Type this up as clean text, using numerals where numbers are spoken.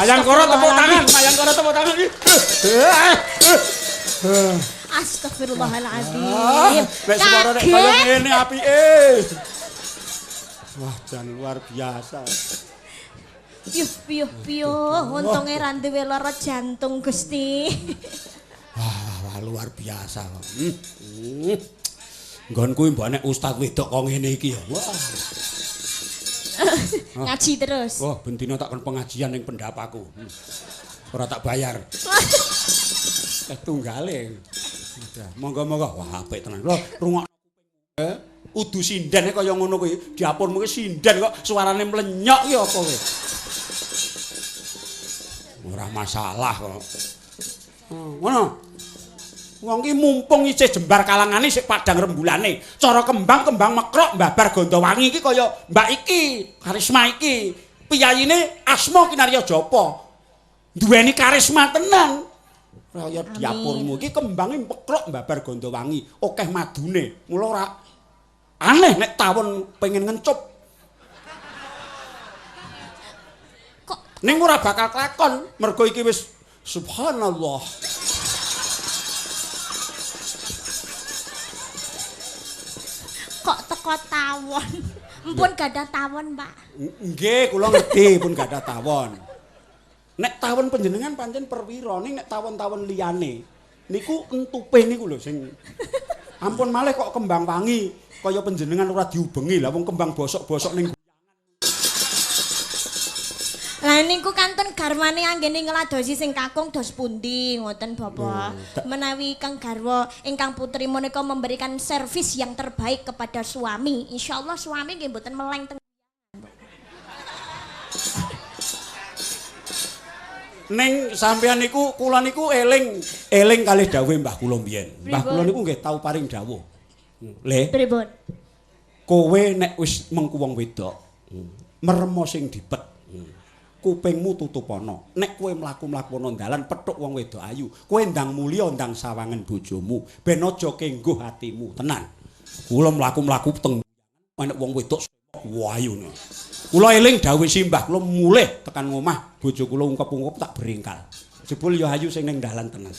Mayangkara tepuk tangan, Mayangkara tepuk tangan. Astagfirullahaladzim. Nek swara nek kaya ngene apike. Wah, jan luar biasa. Piuh piuh piuh, untunge ra duwe lara jantung Gusti. Wah, wah, luar biasa kok. Nggon kuwi mbok nek ustaz wedok kok ngene iki ya. Wah. Ngaji terus. Wah, ben dina tak kon pengajian ning pendapaku. Ora tak bayar. Tunggale. Monggo-monggo. Wah, apik tenan. Lho, rungokno kupingmu. Udu sindene kaya ngono kuwi. Diapurmu ki sinden kok suarane mlenyok ki apa kowe? Ora masalah kok. Ngono. Wong ki mumpung isih jembar kalangane sik padang rembulane. Cara kembang-kembang mekrok mbabar Gandawangi iki kaya mbak iki, karisma iki. Piyayine asma kinarya japa. Duweni karisma tenan. Kaya diapurmu iki kembange mekrok mbabar Gandawangi, akeh madune. Mula ora aneh nek tawon pengen ngencup. Kok ning ora bakal kelakon mergo iki wis subhanallah. Kok teko tawon? Mpun gadah tawon, Pak. Nggih, kula ngerti pun gadah tawon. Nek tawon panjenengan pancen perwira, ning nek tawon-tawon liyane niku entupe niku lho sing ampun malih kok kembang wangi kaya panjenengan ora diubengi lah wong kembang bosok-bosok ning. Lah niku kantun garwane anggene ngladosi sing kakung dos pundi ngoten Bapak. Menawi kang garwa ingkang putri menika memberikan servis yang terbaik kepada suami, insyaallah suami nggih mboten meleng teng. Ning sampeyan niku kula niku eling eling kalih dawuhe mbah kula mbiyen. Mbah kula niku nggih tau paring dawuh. Le. Pripun? Kowe nek wis mengku wong wedok, meremo sing dipet. Kupingmu tutupana. Nek kowe mlaku-mlaku ana dalan petuk wong wedok ayu, kowe ndang mulya ndang sawangen bojomu, ben aja kengguh atimu. Tenan. Kula mlaku-mlaku teng nek wong wedok ayu. Kula eling dawuh simbah kula mulih tekan ngomah, bojo kula ungkep-ungkep tak beringkal. Jebul ya ayu sing ning dalan tenan.